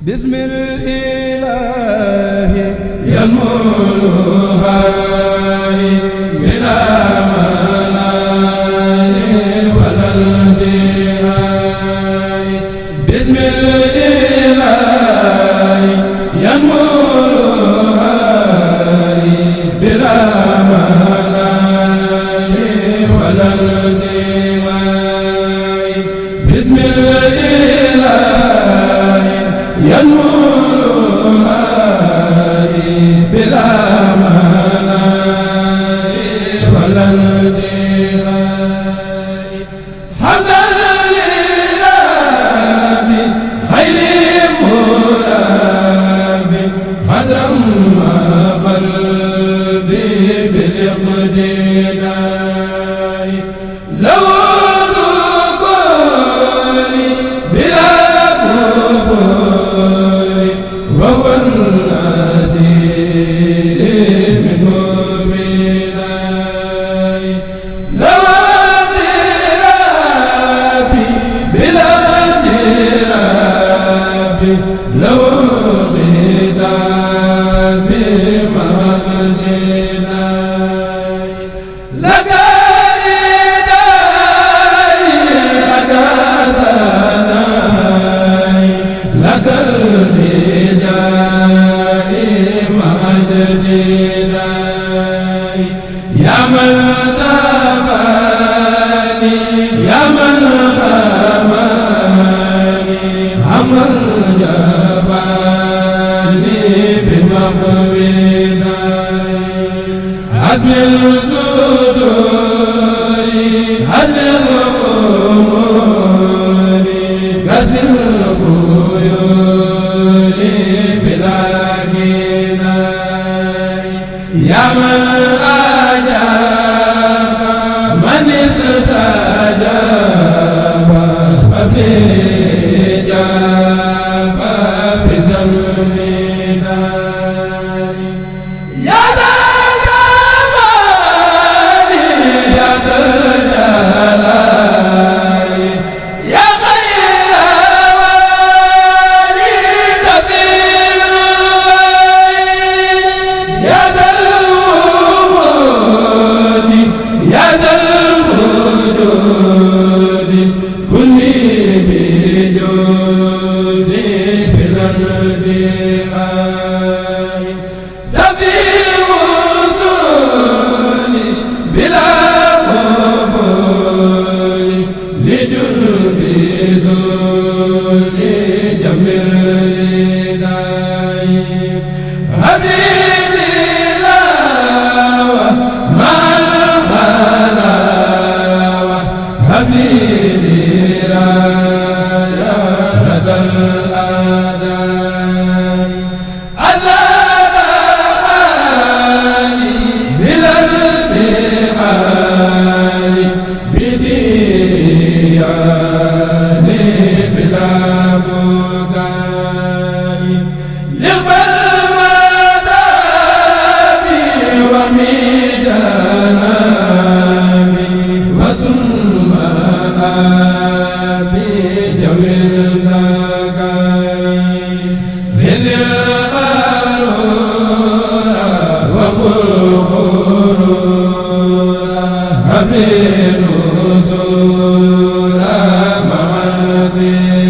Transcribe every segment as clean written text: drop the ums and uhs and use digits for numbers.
bismil ilaahi yanmuluha bila manani walal dihaay bismil ilaahi yanmuluha bila manani walal dihaay bismil ilaahi yanmuluha bila manani walal dihaay hamdan lirabbi khayri murabbi hadram ma qalbi bil iqtidaay law zukuri bila kufuri wa huwa an-nazil min mubinay law dirabi bila dirabi law ghidabi mahdinay lagaridai lagasanay lagarridai mahdinay ya man sabani ya man khamani amal jabani bimahwinay azmil suduri azmil umuri gazil buyuri bila ginay ya man ajaba man istajaba fabli jaba fi zalminay ya zamani ya jalali ya khayra wali nafil ya zalmudi ya zalmududi kulli bijudi bilardi ay safi usuli bila qubuli lijulbi zuli jamil ridai habibi lawa mal halawa habibi raya radal adai azabali bilal dihali bidiyani bila mugani liqbal madabi wa midanami wa summa abi jawil zagai ghilil arura wa mulkhurura habli nusura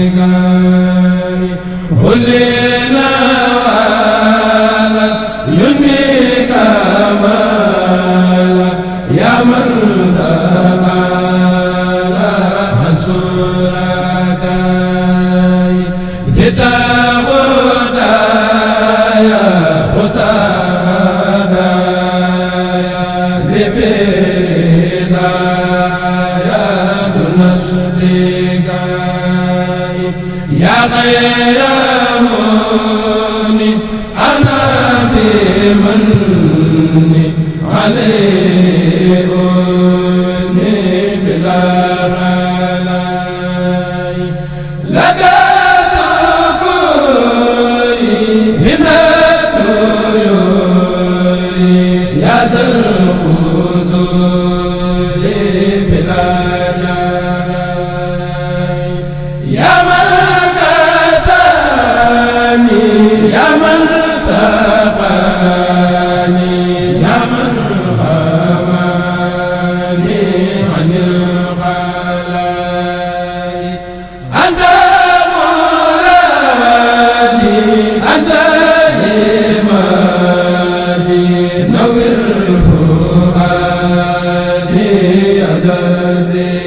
ma'adigai hulina wala yunmi kamala ya man dakala ansurakai zita hudaya hutadaya libiridaya dunasdikai ya khayra muni ana bimanni alayhi bila ghalai lagazukuri himatuyuri ya zalquzuri bila ghalai ya man من سقاني يا من خماني عن الخلائق أنت مرادي أنت همادي نور فؤادي أزدي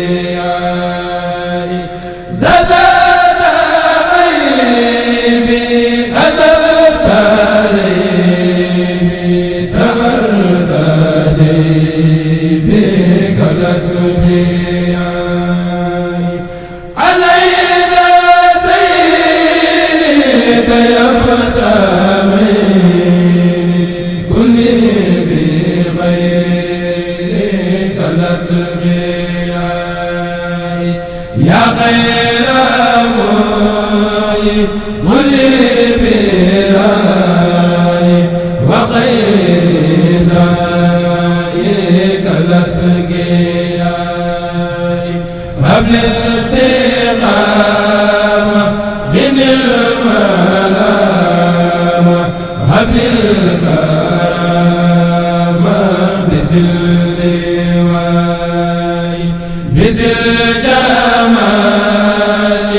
يا خير موي ملي براي وخير سائق الاسقياء هب لي استقامة غني الملامة هب لي الكرامة بذل واي بذل جمال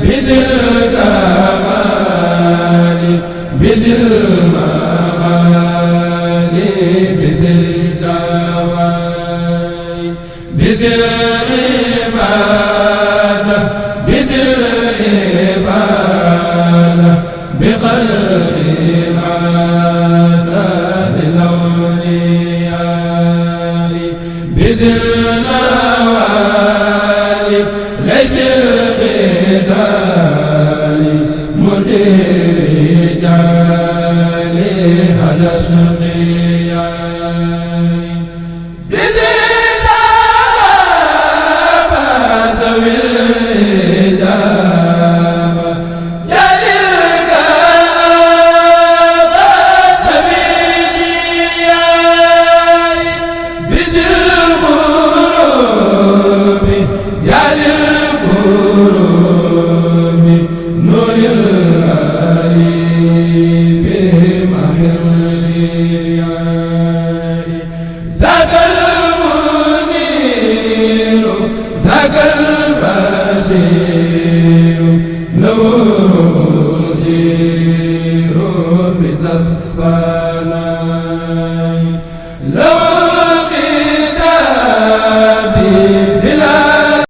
بذل كمال بذل معالي بذل دواي بذل عبادة بذل عبادة بخلق عادة للأولياء بذل نوالي ليس القتال مدير رجالي على سقي